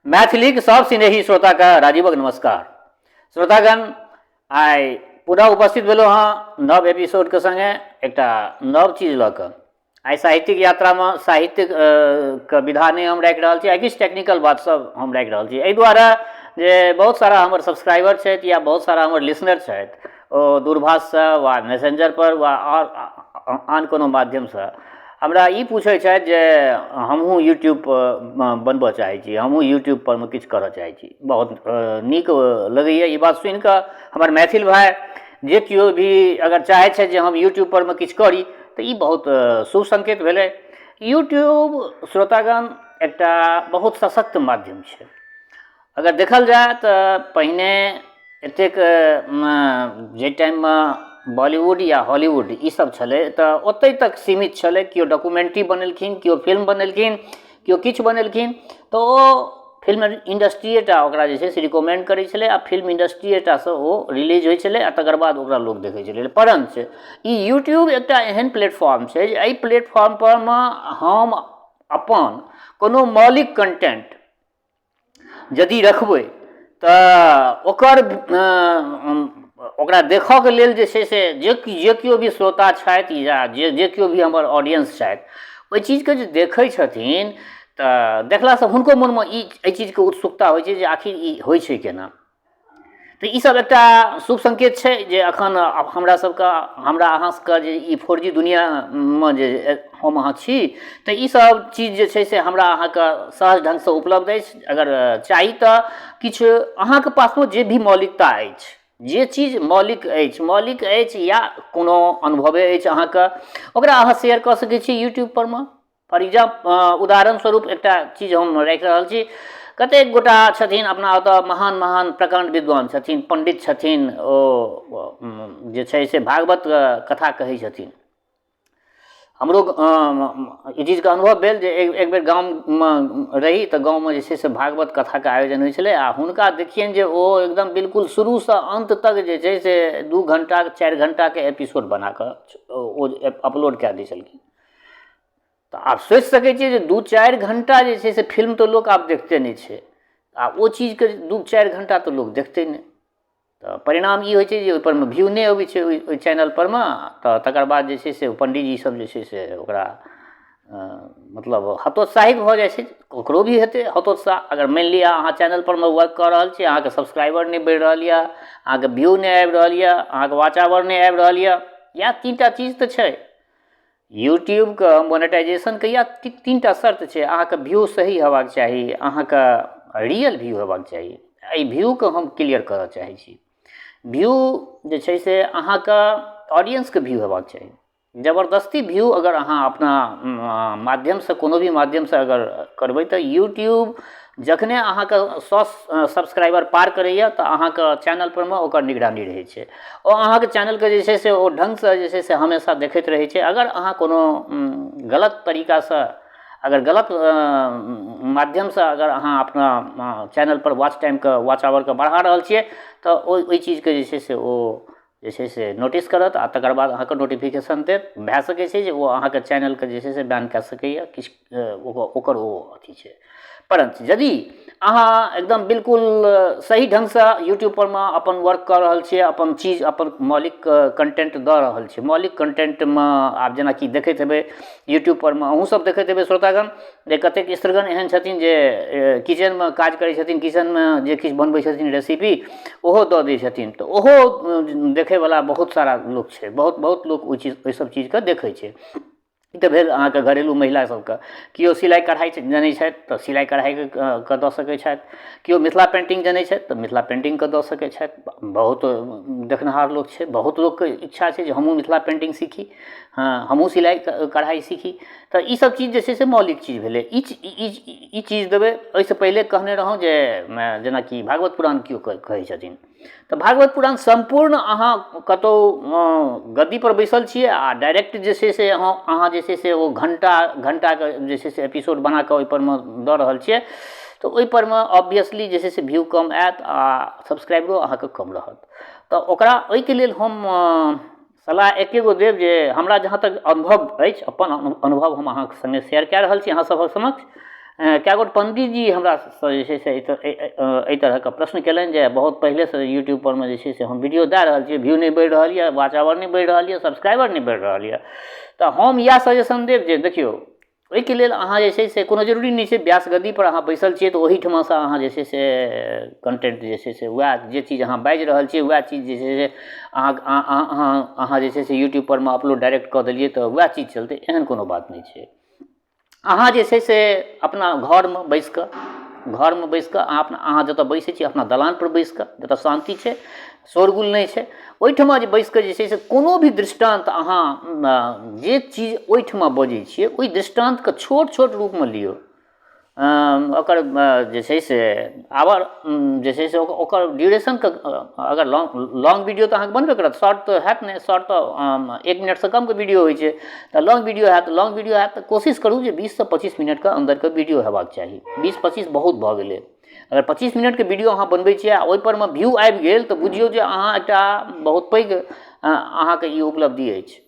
मैथिलीक सब स्नेही श्रोताके राजीवक नमस्कार। श्रोतागण, आइ पुनः उपस्थित भेलहुँ हँ नव एपिसोडके सङ्गे एकटा नव चीज लऽ कऽ। आइ साहित्यिक यात्रामे साहित्यके विधा नहि हम राखि रहल छी, आइ किछु टेक्निकल बात सब हम राखि रहल छी, एहि दुआरे जे बहुत सारा हमर सब्सक्राइबर छथि या बहुत सारा हमर लिसनर छथि, ओ दूरभाषसँ वा मैसेन्जरपर वा आओर आन कोनो माध्यमसँ हमरा ई पूछै छथि जे हमहूँ यूट्यूब बनबऽ चाहै छी, हमहूँ यूट्यूबपर मे किछु करऽ चाहै छी। बहुत नीक लगैए ई बात सुनिकऽ। हमर मैथिल भाइ जे केओ भी अगर चाहै छथि जे हम यूट्यूबपर मे किछु करी, तऽ ई बहुत शुभ संकेत भेलै। यूट्यूब श्रोतागण एकटा बहुत सशक्त माध्यम छै। अगर देखल जाय तऽ पहिने एतेक जाहि टाइममे बॉलीवुड या हॉलीवुड ई सब छलै तऽ ओतहि तक सीमित छलै। केओ डॉक्यूमेंट्री बनेलखिन, केओ फिल्म बनेलखिन, केओ किछु बनेलखिन, तऽ ओ फिल्म इंडस्ट्रिए टा ओकरा जे छै से रिकमेंड करै छलै आ फिल्म इंडस्ट्रिए टासँ ओ रिलीज होइ छलै आ तकर बाद ओकरा लोक देखै छलै। परञ्च ई यूट्यूब एकटा एहन प्लेटफॉर्म छै जे एहि प्लेटफॉर्मपर मे हम अपन कोनो मौलिक कंटेंट यदि रखबै तऽ ओकर ओकरा देखऽके लेल जे छै से जे जे केओ भी श्रोता छथि या जे जे केओ भी हमर ऑडियंस छथि, ओहि चीजके जे देखै छथिन तऽ देखलासँ हुनको मोनमे ई एहि चीजके उत्सुकता होइ छै जे आखिर ई होइ छै केना। तऽ ईसब एकटा शुभ संकेत छै जे एखन हमरा सबके, हमरा अहाँ सबके जे ई 4G दुनिआँमे जे हम अहाँ छी, तऽ ईसब चीज जे छै से हमरा अहाँके सहज ढङ्गसँ उपलब्ध अछि। अगर चाही तऽ किछु अहाँके पासमे जे भी मौलिकता अछि, जे चीज मौलिक अछि, मौलिक अछि या कोनो अनुभवे अछि अहाँके, ओकरा अहाँ शेयर कऽ सकै छी यूट्यूबपर मे। फॉर एग्जाम्पल, उदाहरण स्वरूप एकटा चीज हम राखि रहल छी। कतेक गोटा छथिन अपना ओतऽ महान महान प्रकाण्ड विद्वान छथिन, पण्डित छथिन, ओ जे छै से भागवत कथा कहै छथिन। हमरो ई चीजके अनुभव भेल जे एक बेर गाममे रही तऽ गाँवमे जे छै से भागवत कथाके आयोजन होइ छलै आ हुनका देखियनि जे ओ एकदम बिल्कुल शुरूसँ अन्त तक जे छै से 2 घण्टा 4 घण्टाके एपिसोड बनाकऽ ओ अपलोड कए दै छलखिन। तऽ आब सोचि सकै छियै जे 2-4 घण्टा जे छै से फिल्म तऽ लोक आब देखते नहि छै, आ ओ चीजके 2-4 घण्टा तऽ लोक देखतै नहि। तऽ परिणाम ई होइ छै जे ओहिपर मे व्यू नहि अबै छै ओहि चैनलपर मे। तऽ तकर बाद जे छै से पण्डीजी सब जे छै से ओकरा मतलब हतोत्साहित भऽ जाइ छै। ओकरो भी हेतै हतोत्साह। अगर मानि लिअ अहाँ चैनलपर मे वर्क कऽ रहल छी, अहाँके सब्सक्राइबर नहि बढ़ि रहल यऽ, अहाँके व्यू नहि आबि रहल यऽ, अहाँके वाच आवर नहि आबि रहल यऽ, इएह 3टा चीज तऽ छै यूट्यूबके मोनेटाइजेशनके। इएह 3टा शर्त छै। अहाँके व्यू सही हेबाक चाही, अहाँके रियल व्यू हेबाक चाही। एहि व्यूके हम क्लियर करऽ चाहै छी। व्यू जे छै से अहाँके ऑडियंसके व्यू हेबाक चाही। जबरदस्ती व्यू अगर अहाँ अपना माध्यमसँ, कोनो भी माध्यमसँ अगर करबै, तऽ यूट्यूब जखने अहाँके 100 सब्सक्राइबर पार करैए तऽ अहाँके चैनलपर मे ओकर निगरानी रहै छै। ओ अहाँके चैनलके जे छै से ओ ढङ्गसँ जे छै से हमेशा देखैत रहै छै। अगर अहाँ कोनो गलत तरीकासँ, अगर गलत माध्यमसँ अगर अहाँ अपना चैनलपर वॉच टाइमके, वॉच आवरके बढ़ा रहल छियै, तऽ ओहि चीजके जे छै से ओ जे छै से नोटिस करत आ तकर बाद अहाँके नोटिफिकेशन देत। भए सकै छै जे ओ अहाँके चैनलके जे छै से बैन कए सकैए, किछु ओकर ओ अथी छै। परन्तु यदि अहाँ एकदम बिल्कुल सही ढङ्गसँ यूट्यूबपर मे अपन वर्क कऽ रहल छियै, अपन चीज, अपन मौलिक कंटेंट दऽ रहल छियै, मौलिक कंटेंटमे आब जेनाकि देखैत हेबै यूट्यूबपर मे, अहूँ सब देखैत हेबै श्रोतागण, जे कतेक स्त्रीगण एहन छथिन जे किचनमे काज करै छथिन, किचनमे जे किछु बनबै छथिन रेसिपी, ओहो दऽ दै छथिन, तऽ ओहो देखैवला बहुत सारा लोक छै। बहुत बहुत लोक ओहि चीज, ओहि सब चीजके देखै छै। ई तऽ भेल अहाँके घरेलू महिला सबके। केओ सिलाइ कढ़ाइ जनै छथि तऽ सिलाइ कढ़ाइके के दऽ सकै छथि। केओ मिथिला पेन्टिंग जनै छथि तऽ मिथिला पेन्टिंगके दऽ सकै छथि। बहुत देखनिहार लोक छै, बहुत लोकके इच्छा छै जे हमहूँ मिथिला पेन्टिंग सीखी, हँ, हमहूँ सिलाइ कढ़ाइ सीखी। तऽ ई सब चीज जे छै से मौलिक चीज भेलै। ई ई चीज देबै। ओहिसँ पहिले कहने रहौँ जे जेनाकि भागवत पुराण केओ कहै छथिन, तऽ भागवत पुराण सम्पूर्ण अहाँ कतहु गद्दीपर बैसल छियै आ डायरेक्ट जे छै से अहाँ जे छै से ओ घण्टा घण्टाके जे छै से एपिसोड बनाकऽ ओहिपर मे दऽ रहल छियै, तऽ ओहिपर मे ऑब्वियसली जे छै से व्यू कम आयत आ सब्सक्राइबरो अहाँके कम रहत। तऽ ओकरा ओहिके लेल हम सलाह एके गो देब जे हमरा जहाँ तक अनुभव अछि, अपन अनुभव हम अहाँके सङ्गे शेयर कए रहल छी अहाँ सभक समक्ष। कए गोट पण्डितजी हमरासँ जे छै से एहि तरहके प्रश्न कयलनि जे बहुत पहिलेसँ यूट्यूबपर मे जे छै से हम वीडियो दए रहल छी व्यू नहि बढ़ि रहल यऽ वाच आवर नहि बढ़ि रहल यऽ सब्सक्राइबर नहि बढ़ि रहल यऽ। तऽ हम इएह सजेशन देब जे देखियौ ओहिके लेल अहाँ जे छै से कोनो जरूरी नहि छै व्यास गद्दीपर अहाँ बैसल छियै तऽ ओहिठमासँ अहाँ जे छै से कन्टेन्ट जे छै से वएह जे चीज अहाँ बाजि रहल छियै वएह चीज जे छै से अहाँ अहाँ अहाँ जे छै से यूट्यूबपर मे अपलोड डायरेक्ट कऽ देलियै तऽ वएह चीज चलतै, एहन कोनो बात नहि छै। अहाँ जे छै से अपना घरमे बैस कऽ, घरमे बैस कऽ अहाँ अपना अहाँ जतऽ बैसै छी अपना दलानपर बैस कऽ जतऽ शान्ति छै, शोरगुल नहि छै, ओहिठमा जे बैस कऽ जे छै से कोनो भी दृष्टान्त अहाँ जे चीज ओहिठमा बजै छियै ओहि दृष्टान्तके छोट छोट रूपमे लियौ, ओकर जे छै से आवर जे छै से ओकर ड्यूरेशनके अगर लॉन्ग लॉन्ग वीडियो तऽ अहाँके बनबे करत, शॉर्ट तऽ हैत नहि, शॉर्ट तऽ 1 मिनटसँ कमके वीडियो होइ छै, तऽ लॉन्ग वीडियो हैत। लॉन्ग वीडियो हैत तऽ कोशिश करू जे 20सँ 25 मिनटके अन्दरके वीडियो हेबाक चाही। 20-25 बहुत भऽ गेलै। अगर 25 मिनटके वीडियो अहाँ बनबै छियै आ ओहिपर मे व्यू आबि गेल तऽ बुझियौ जे अहाँ एकटा बहुत पैघ अहाँके ई उपलब्धि अछि।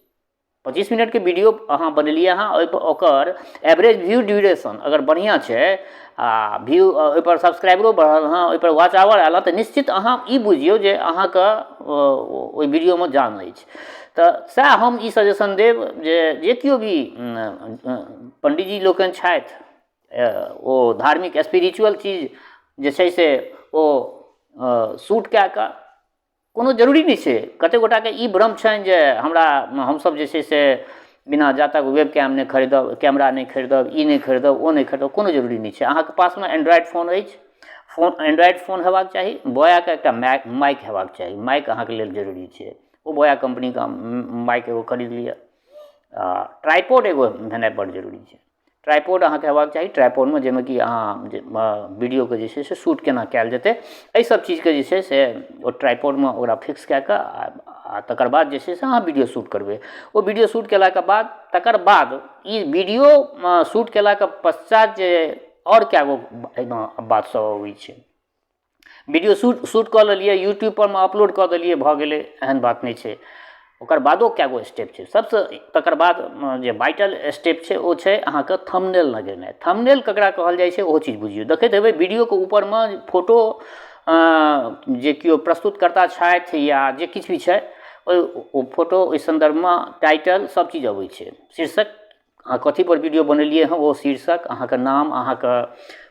25 मिनटके वीडियो अहाँ बनेलियै हँ, ओहिपर ओकर एवरेज व्यू ड्यूरेशन अगर बढ़िआँ छै आ व्यू ओहिपर सब्सक्राइबरो बढ़ल हँ, ओहिपर वाच आवर आयल हँ, तऽ निश्चित अहाँ ई बुझियौ जे अहाँके ओहि वीडियोमे जान अछि। तऽ सएह हम ई सजेशन देब जे जे केओ भी पण्डीजी लोकनि छथि, ओ धार्मिक स्पिरिचुअल चीज जे छै से ओ शूट कए कऽ, कोनो जरूरी नहि छै। कतेक गोटाके ई भ्रम छनि जे हमरा हमसभ जे छै से बिना जा तक वेब कैम नहि खरीदब, कैमरा नहि खरीदब, ई नहि खरीदब, ओ नहि खरीदब, कोनो जरूरी नहि छै। अहाँके पासमे एंड्रॉयड फोन अछि, फोन एंड्रॉयड फोन हेबाक चाही, बोयाके एकटा माइक हेबाक चाही, माइक अहाँके लेल जरूरी छै, ओ बोया कम्पनीके माइक एगो खरीद लिअ। आ ट्राइपोड एगो भेनाइ बड्ड जरूरी छै, ट्राइपोड अहाँके हेबाक चाही, ट्राइपोडमे जाहिमे कि अहाँ जे वीडियोके जे छै से शूट केना कयल जेतै, एहि सब चीजके जे छै से ओ ट्राइपोडमे ओकरा फिक्स कए कऽ आ तकर बाद जे छै से अहाँ वीडियो शूट करबै। ओ वीडियो शूट केलाके बाद तकर बाद ई वीडियो शूट केलाके पश्चात जे आओर कए गो एहिमे बात सब अबै छै। वीडियो शूट शूट कऽ लेलियै, यूट्यूबपर मे अपलोड कऽ देलियै, भऽ गेलै, एहन बात नहि छै। ओकर बादो कए गो स्टेप छै। सबसँ तकर बाद जे वाइटल स्टेप छै ओ छै अहाँके थंबनेल लगेनाइ। थंबनेल ककरा कहल जाइ छै ओहो चीज बुझियौ। देखैत हेबै वीडियोके ऊपरमे फोटो जे केओ प्रस्तुतकर्ता छथि या जे किछु भी छै, ओहि ओ फोटो ओहि सन्दर्भमे टाइटल सब चीज अबै छै। शीर्षक अहाँ कथीपर वीडियो बनेलियै हँ ओ शीर्षक, अहाँके नाम, अहाँके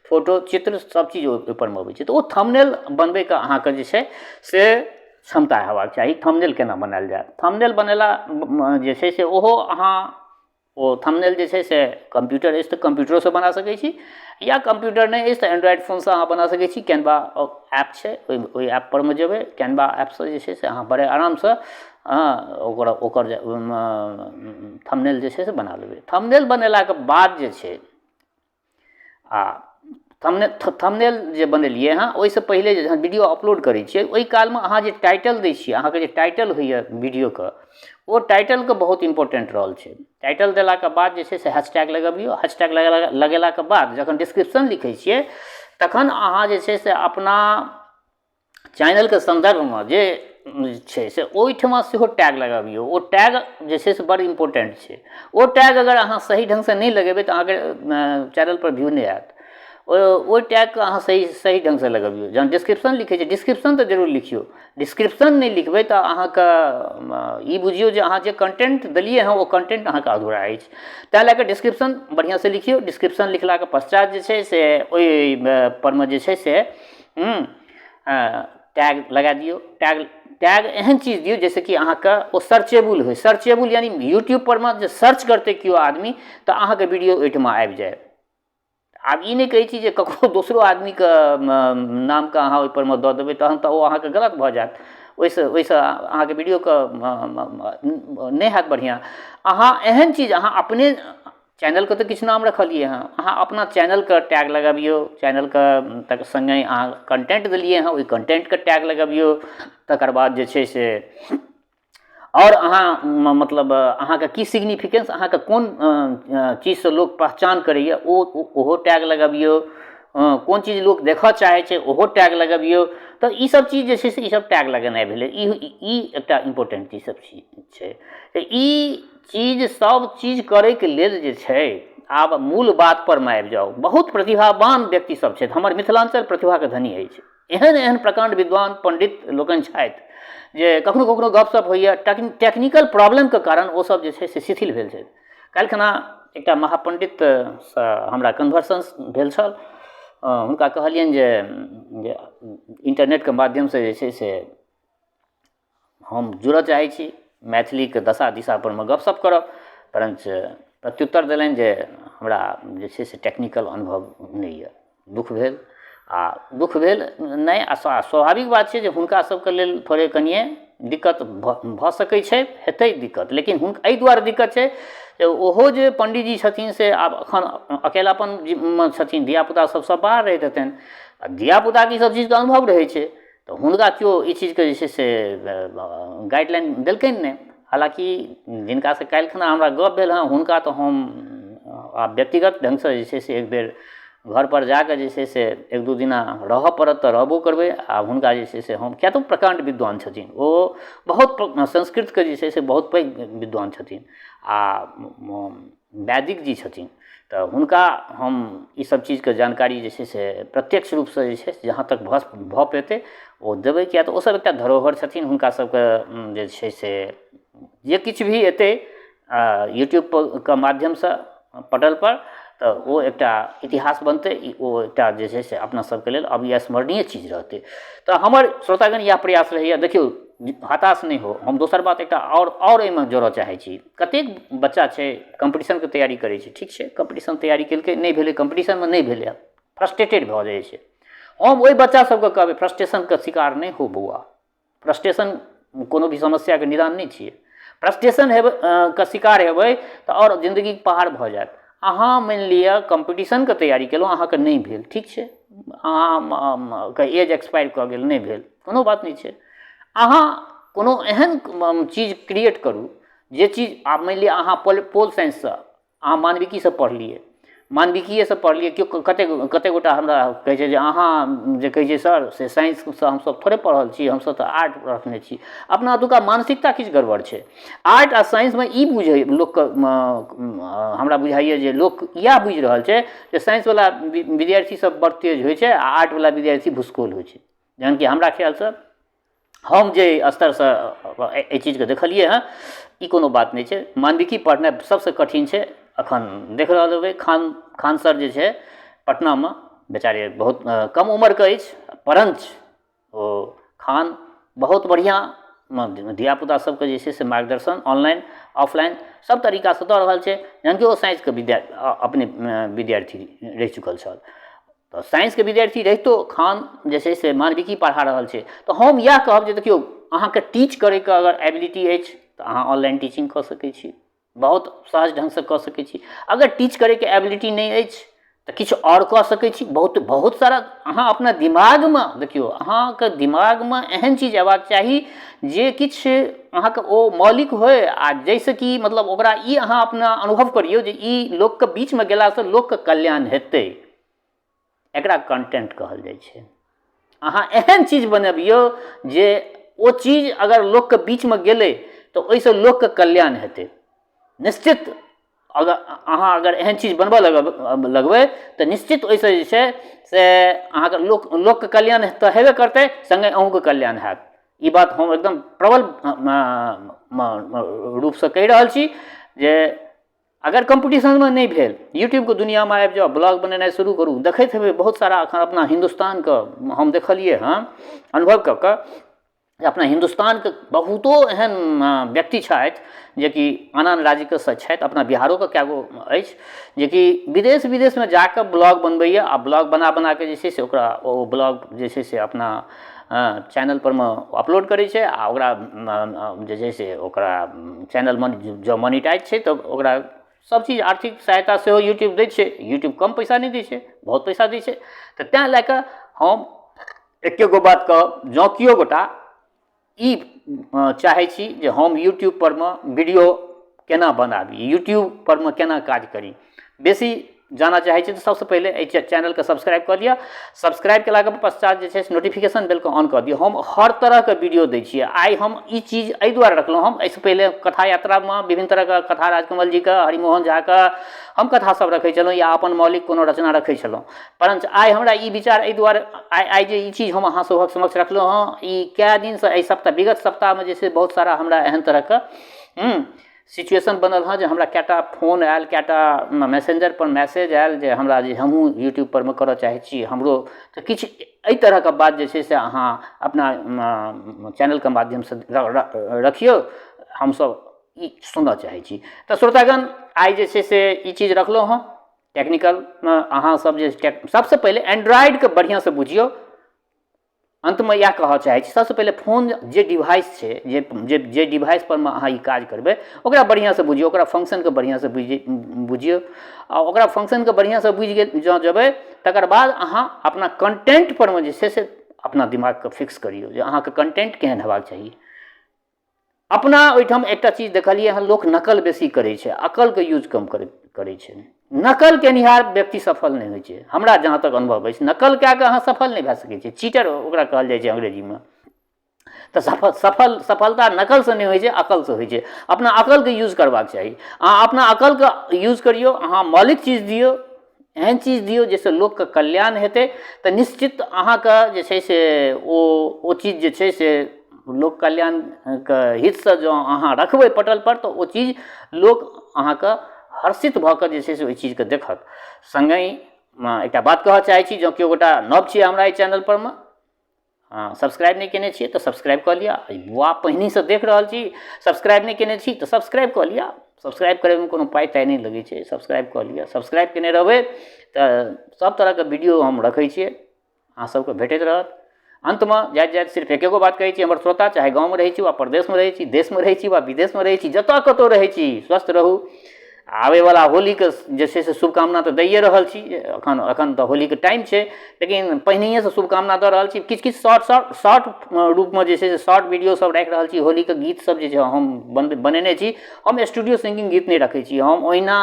फोटो, चित्र सब चीज ओहिपरमे अबै छै। तऽ ओ थंबनेल बनबैके अहाँके जे छै से क्षमता हेबाक चाही। थंबनेल केना बनायल जाय, थंबनेल बनेला जे छै से ओहो अहाँ ओ थंबनेल जे छै से कम्प्यूटर अछि तऽ कम्प्यूटरोसँ बना सकै छी, या कम्प्यूटर नहि अछि तऽ एंड्रॉयड फोनसँ अहाँ बना सकै छी। कैनवा ऐप छै, ओहि ऐपपर मे जेबै, कैनवा ऐपसँ जे छै से अहाँ बड़े आरामसँ हँ ओकर ओकर जे थंबनेल जे छै से बना लेबै। थंबनेल बनेलाके बाद जे छै आ थंबनेल जे बनेलियै हँ ओहिसँ पहिले जे जहन वीडियो अपलोड करै छियै ओहि कालमे अहाँ जे टाइटल दै छियै, अहाँके जे टाइटल होइए वीडियोके, ओ टाइटलके बहुत इम्पोर्टेंट रोल छै। टाइटल देलाके बाद जे छै से हैशटैग लगबियौ। हैशटैग लगेलाके बाद जखन डिस्क्रिप्शन लिखै छियै तखन अहाँ जे छै से अपना चैनलके सन्दर्भमे जे छै से ओहिठमा सेहो टैग लगबियौ। ओ टैग जे छै से बड़ इम्पोर्टेंट छै। ओ टैग अगर अहाँ सही ढङ्गसँ नहि लगेबै तऽ अहाँके चैनलपर व्यू नहि आयत। ओहि टैगके अहाँ सही सही ढङ्गसँ लगबियौ। जहन डिस्क्रिप्शन लिखै छियै, डिस्क्रिप्शन तऽ जरूर लिखियौ। डिस्क्रिप्शन नहि लिखबै तऽ अहाँके ई बुझियौ जे अहाँ जे कंटेंट देलियै हँ ओ कंटेंट अहाँके अधूरा अछि। ताहि लए कऽ डिस्क्रिप्शन बढ़िआँसँ लिखियौ। डिस्क्रिप्शन लिखलाके पश्चात जे छै से ओहि परमे जे छै से टैग लगा दियौ। टैग टैग एहन चीज दियौ जाहिसँ कि अहाँके ओ सर्चेबुल होइ। सर्चेबुल यानि यूट्यूब पर मे जे सर्च करतै केओ आदमी तऽ अहाँके वीडियो ओहिठमा आबि जाय। आब ई नहि कहै छी जे ककरो दोसरो आदमीके नामके अहाँ ओहिपर मे दऽ देबै, तहन तऽ ओ अहाँके गलत भऽ जायत। ओहिसँ अहाँके वीडियोके नहि हैत बढ़िआँ। अहाँ एहन चीज अहाँ अपने चैनलके तऽ किछु नाम रखलियै हँ, अहाँ अपना चैनलके टैग लगबियौ, चैनलके तकर सङ्गे अहाँ कंटेंट देलियै हँ ओहि कंटेंटके टैग लगबियौ। तकर बाद जे छै से आओर अहाँ मतलब अहाँके की सिग्निफिकेंस, अहाँके कोन चीजसँ लोक पहचान करैए ओ ओहो टैग लगबियौ। कोन चीज लोक देखऽ चाहै छै ओहो टैग लगबियौ। तऽ ई सब चीज जे छै से ई सब टैग लगेनाइ भेलै। ई एकटा इम्पोर्टेंट चीज सब छै। तऽ ई चीज सब चीज करैके लेल जे छै आब मूल बात पर मे आबि जाउ। बहुत प्रतिभावान व्यक्ति सब छथि, हमर मिथिलाञ्चल प्रतिभाके धनी अछि। एहन एहन प्रकाण्ड विद्वान पण्डित लोकनि छथि जे कखनो कखनो गपशप होइए, टेक्निकल प्रॉब्लमके कारण ओसब जे छै से शिथिल भेल छथि। काल्हिखना एकटा महापण्डितसँ हमरा कन्वर्सेशन भेल छल। हुनका कहलियनि जे इन्टरनेटके माध्यमसँ जे छै से हम जुड़ऽ चाहै छी, मैथिलीके दशा दिशापर मे गपशप करब, परञ्च प्रत्युत्तर देलनि जे हमरा जे छै से टेक्निकल अनुभव नहि यऽ। दुःख भेल आ दुःख भेल नहि आ स्वाभाविक बात छै जे हुनका सबके लेल थोड़े कनिए दिक्कत भऽ सकै छै, हेतै दिक्कत, लेकिन एहि दुआरे दिक्कत छै जे ओहो जे पण्डीजी छथिन से आब एखन अकेलापनमे छथिन, धियापुता सब सब बाहर रहैत हेतनि आ धियापुताके ई सब चीजके अनुभव रहै छै, तऽ हुनका केओ ई चीजके जे छै से गाइडलाइन देलकनि नहि। हालाँकि जिनकासँ काल्हिखना हमरा गप भेल हँ हुनका तऽ हम आब व्यक्तिगत ढङ्गसँ जे छै से एकबेर घरपर जाकऽ जे छै से एक दू दिना रहऽ पड़त तऽ रहबो करबै आ हुनका जे छै से हम, किएक तऽ ओ प्रकाण्ड विद्वान छथिन, ओ बहुत संस्कृतके जे छै से बहुत पैघ विद्वान छथिन आ वैदिक जी छथिन, तऽ हुनका हम ई सब चीजके जानकारी जे छै से प्रत्यक्ष रूपसँ जे छै जहाँ तक भऽ पेतै ओ देबै, किएक तऽ ओसब एकटा धरोहर छथिन। हुनका सबके जे छै से जे किछु भी एतै यूट्यूबके माध्यमसँ पटलपर तऽ ओ एकटा इतिहास बनतै, ओ एकटा जे छै से अपना सबके लेल अविस्मरणीय चीज रहतै। तऽ हमर श्रोतागण इएह प्रयास रहैए, देखियौ हताश नहि हो। हम दोसर बात एकटा आओर एहिमे जोड़ऽ चाहै छी, कतेक बच्चा छै कम्पीटिशनके तैयारी करै छै, ठीक छै कम्पीटिशन तैयारी केलकै, नहि भेलै कम्पीटिशनमे, नहि भेलै, फ्रस्ट्रेटेड भऽ जाइ छै। हम ओहि बच्चा सबके कहबै फ्रस्ट्रेशनके शिकार नहि हो बौआ, फ्रस्ट्रेशन कोनो भी समस्याके निदान नहि छियै। फ्रस्ट्रेशन हेबै के शिकार हेबै तऽ आओर जिन्दगीके पहाड़ भऽ जायत। अहाँ मानि लिअ कम्पीटिशनके तैयारी केलहुँ, अहाँके नहि भेल, ठीक छै, अहाँके एज एक्सपायर कऽ गेल, नहि भेल, कोनो बात नहि छै। अहाँ कोनो एहन चीज क्रिएट करू जे चीज आब मानि लिअ अहाँ पोल साइंससँ, अहाँ मानविकीसँ पढ़लियै, मानविकीएसँ पढ़लियै, केओ कतेक कतेक गोटा हमरा कहै छै जे अहाँ जे कहै छियै सर से साइंससँ हमसब थोड़े पढ़ल छी, हमसब तऽ आर्ट रखने छी। अपना ओतुका मानसिकता किछु गड़बड़ छै। आर्ट आ साइंसमे ई बुझै लोकके, हमरा बुझाइए जे लोक इएह बुझि रहल छै जे साइंसवला विद्यार्थी सब बड़ तेज होइ छै आ आर्टवला विद्यार्थी भुसकौल होइ छै, जहन कि हमरा ख्यालसँ हम जे स्तरसँ एहि चीजके देखलियै हँ ई कोनो बात नहि छै। मानविकी पढ़नाइ सबसँ कठिन छै। एखन देख रहल हेबै खान खान सर जे छै पटनामे, बेचारे बहुत कम उम्रके अछि, परञ्च ओ खान बहुत बढ़िआँ धियापुता सबके जे छै से मार्गदर्शन ऑनलाइन ऑफलाइन सब तरीकासँ दऽ रहल छै, जहन कि ओ साइंसके विद्या अपने विद्यार्थी रहि चुकल छल। तऽ साइंसके विद्यार्थी रहितो खान जे छै से मानविकी पढ़ा रहल छै। तऽ हम इएह कहब जे देखियौ अहाँके टीच करैके अगर एबिलिटी अछि तऽ अहाँ ऑनलाइन टीचिंग कऽ सकै छी, बहुत सहज ढङ्गसँ कऽ सकै छी। अगर टीच करैके एबिलिटी नहि अछि तऽ किछु आओर कऽ सकै छी। बहुत बहुत सारा अहाँ अपना दिमागमे देखियौ, अहाँके दिमागमे एहन चीज अयबाक चाही जे किछु अहाँके ओ मौलिक होइ आ जाहिसँ कि मतलब ओकरा ई अहाँ अपना अनुभव करियौ जे ई लोकके बीचमे गेलासँ लोकके कल्याण हेतै। एकरा कंटेंट कहल जाइ छै। अहाँ एहन चीज बनबियौ जे ओ चीज अगर लोकके बीचमे गेलै तऽ ओहिसँ लोकके कल्याण हेतै निश्चित। अगर अहाँ अगर एहन चीज बनबऽ लगबै तऽ निश्चित ओहिसँ जे छै से अहाँके लोकके कल्याण तऽ हेबे करतै, सङ्गे अहूँके कल्याण हैत। ई बात हम एकदम प्रबल रूपसँ कहि रहल छी जे अगर कम्पीटिशनमे नहि भेल, यूट्यूबके दुनिआँमे आबि जाउ, ब्लॉग बनेनाइ शुरू करू। देखैत हेबै बहुत सारा एखन अपना हिन्दुस्तानके हम देखलियै हँ अनुभव कऽ कऽ, अपना हिन्दुस्तानके बहुतो एहन व्यक्ति छथि जेकि आन आन राज्यके से छथि, अपना बिहारोके कए गो अछि जेकि विदेश विदेशमे जाकऽ ब्लॉग बनबैए आ ब्लॉग बना बनाकऽ जे छै से ओकरा ओ ब्लॉग जे छै से अपना चैनलपर मे अपलोड करै छै आ ओकरा जे छै से ओकरा चैनल जँ मोनिटाइज छै तऽ ओकरा सब चीज आर्थिक सहायता सेहो यूट्यूब दै छै। यूट्यूब कम पैसा नहि दै छै, बहुत पैसा दै छै। तऽ तैँ लए कऽ हम एके गो बात कहब, जँ केओ गोटा ई चाहै छी जे हम यूट्यूबपर मे वीडियो केना बनाबी, यूट्यूबपर मे केना काज करी, बेसी जानऽ चाहै छी तऽ सबसँ पहिले एहि चैनलके सब्सक्राइब कऽ लिअ। सब्सक्राइब केलाके पश्चात जे छै से नोटिफिकेशन बेलके ऑन कऽ दियौ। हम हर तरहके वीडियो दै छियै। आइ हम ई चीज एहि दुआरे रखलहुँ, हम एहिसँ पहिले कथा यात्रामे विभिन्न तरहके कथा राजकमल जीके, हरिमोहन झाके हम कथा सब रखै छलहुँ या अपन मौलिक कोनो रचना रखै छलहुँ। परञ्च आइ हमरा ई विचार एहि दुआरे आइ जे ई चीज हम अहाँ सभक समक्ष रखलहुँ हँ, ई कए दिनसँ एहि सप्ताह विगत सप्ताहमे जे छै बहुत सारा हमरा एहन तरहके सिचुएशन बनल हँ जे हमरा कएटा फोन आयल, कएटा मैसेंजरपर मैसेज आयल जे हमरा जे हमहूँ यूट्यूबपर मे करऽ चाहै छी, हमरो तऽ किछु एहि तरहके बात जे छै से अहाँ अपना चैनलके माध्यमसँ रखियौ, हमसब ई सुनऽ चाहै छी। तऽ श्रोतागण, आइ जे छै से ई चीज रखलहुँ हँ टेक्निकलमे। अहाँ सब जे सबसँ पहिले एंड्रॉइडके बढ़िआँसँ बुझियौ। अन्तमे इएह कहऽ चाहै छी, सबसँ पहिले फोन जे डिवाइस छै, जे जे जे डिवाइसपर मे अहाँ ई काज करबै, ओकरा बढ़िआँसँ बुझियौ, ओकरा फंक्शनके बढ़िआँसँ बुझियौ। आ ओकरा फंक्शनके बढ़िआँसँ बुझि गेल जँ जेबै, तकर बाद अहाँ अपना कन्टेन्टपर मे जे छै से अपना दिमागके फिक्स करियौ जे अहाँके कन्टेन्ट केहन हेबाक चाही। अपना ओहिठाम एकटा चीज देखलियै हँ, लोक नकल बेसी करै छै, अकलके यूज कम करै करै छै। नकल केनिहार व्यक्ति सफल नहि होइ छै, हमरा जहाँ तक अनुभव अछि। नकल कए कऽ अहाँ सफल नहि भए सकै छी, चीटर ओकरा कहल जाइ छै अंग्रेजीमे। तऽ सफल सफल सफलता नकलसँ नहि होइ छै, अकलसँ होइ छै। अपना अकलके यूज करबाक चाही। अहाँ अपना अकलके यूज करियौ, अहाँ मौलिक चीज दियौ, एहन चीज दियौ जाहिसँ लोकके कल्याण हेतै, तऽ निश्चित अहाँके जे छै से ओ ओ चीज जे छै से लोक कल्याणके हितसँ जँ अहाँ रखबै पटलपर, तऽ ओ चीज लोक अहाँके हर्षित भऽ कऽ जे छै से ओहि चीजके देखत। सङ्गहि एकटा बात कहऽ चाहै छी, जँ केओ गोटा नव छियै हमरा एहि चैनलपर मे, सब्सक्राइब नहि केने छियै तऽ सब्सक्राइब कऽ लिअ, वा पहिनहिसँ देख रहल छी, सब्सक्राइब नहि केने छी तऽ सब्सक्राइब कऽ लिअ। सब्सक्राइब करैमे कोनो पाइ ताइ नहि लगै छै, सब्सक्राइब कऽ लिअ। सब्सक्राइब केने रहबै तऽ सब तरहके वीडियो हम रखै छियै, अहाँ सबके भेटैत रहत। अन्तमे जाइत जाइत सिर्फ एकेगो बात कहै छी, हमर श्रोता चाहे गाँवमे रहै छी वा परदेशमे रहै छी, देशमे रहै छी वा विदेशमे रहै छी, जतऽ कतहु रहै छी, स्वस्थ रहू। आबैवला होलीके जे छै से शुभकामना तऽ दैए रहल छी। एखन एखन तऽ होलीके टाइम छै, लेकिन पहिनहिएसँ शुभकामना दऽ रहल छी। किछु किछु शॉर्ट शॉर्ट शॉर्ट रूपमे जे छै से शॉर्ट वीडियो सब राखि रहल छी। होलीके गीत सब जे छै हम बनेने छी। हम स्टूडियो सिंगिंग गीत नहि रखै छी, हम ओहिना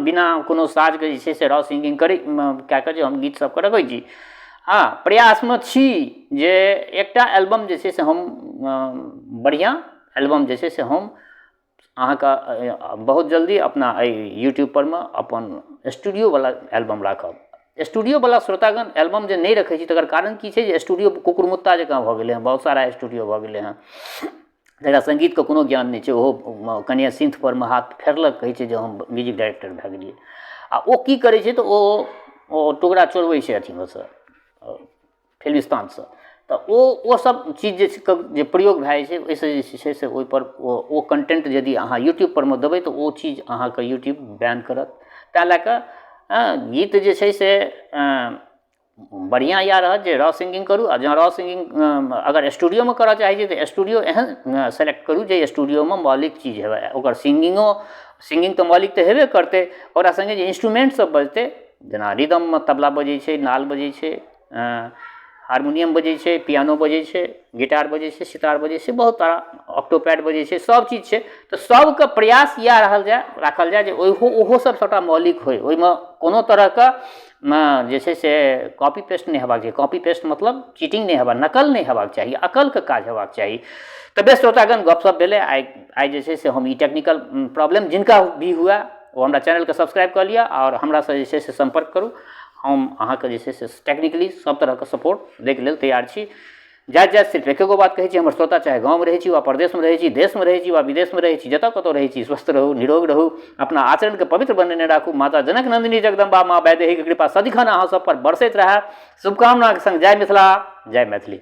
बिना कोनो साजके जे छै से रॉ सिंगिंग करै कए कऽ जे हम गीत सबके रखै छी। हँ, प्रयासमे छी जे एकटा एल्बम जे छै से हम बढ़िआँ एल्बम जे छै से हम अहाँके बहुत जल्दी अपना एहि यूट्यूबपर मे अपन स्टूडियोवला एल्बम राखब। स्टूडियोवला श्रोतागण एल्बम जे नहि रखै छी, तकर कारण की छै जे स्टूडियो कुकुरमुत्ता जकाँ भऽ गेलै हँ। बहुत सारा स्टूडियो भऽ गेलै हँ, जकरा सङ्गीतके कोनो ज्ञान नहि छै, ओहो कनिए सिन्थपर मे हाथ फेरलक, कहै छै जे हम म्यूजिक डाइरेक्टर भए गेलियै। आ ओ की करै छै तऽ ओ ओ टुकड़ा चोरबै छै अथीमे सँ, फिल्मिस्तानसँ। तऽ ओ ओ सब चीज जे छै जे प्रयोग भए जाइ छै, ओहिसँ जे छै से ओहिपर ओ ओ कन्टेन्ट यदि अहाँ यूट्यूबपर मे देबै तऽ ओ चीज अहाँके यूट्यूब बैन करत। ताहि लए कऽ गीत जे छै से बढ़िआँ इएह रहत जे रॉ सिंगिंग करू। आ जँ रॉ सिंगिंग अगर स्टूडियोमे करऽ चाहै छी तऽ स्टूडियो एहन सेलेक्ट करू जे स्टूडियोमे मौलिक चीज हेबै, ओकर सिंगिंगो सिंगिंग तऽ मौलिक तऽ हेबे करतै, ओकरा सङ्गे जे इंस्ट्रूमेंट सब बजतै, जेना रिदममे तबला बजै छै, नाल बजै छै, हारमोनियम बजै छै, पियानो बजै छै, गिटार बजै छै, सितार बजै छै, बहुत सारा ऑक्टोपैड बजै छै, सब चीज छै। तऽ सबके प्रयास इएह रहल जाय राखल जाय जे ओहो ओहो सब सबटा मौलिक होइ, ओहिमे कोनो तरहके जे छै से कॉपी पेस्ट नहि हेबाक चाही। कॉपी पेस्ट मतलब चीटिंग नहि हेबाक, नकल नहि हेबाक चाही, अकलके काज हेबाक चाही। तऽ बेस श्रोतागण, गपशप भेलै आइ। आइ जे छै से हम ई टेक्निकल प्रॉब्लम जिनका भी हुए, ओ हमरा चैनलके सब्सक्राइब कऽ लिअ आओर हमरासँ जे छै से सम्पर्क करू। हम अहाँके जे छै से टेक्निकली सब तरहके सपोर्ट दैके लेल तैयार छी। जाइत जाइत सिर्फ एके गो बात कहै छी, हमर श्रोता चाहे गाँवमे रहै छी वा परदेशमे रहै छी, देशमे रहै छी वा विदेशमे रहै छी, जतऽ कतौ रहै छी, स्वस्थ रहू, निरोग रहू, अपना आचरणके पवित्र बनेने राखू। माता जनक नन्दिनी जगदम्बा माँ वैदेहीके कृपा सदिखन अहाँ सब पर बरसैत रहए, शुभकामनाके संग जय मिथिला, जय मैथिली।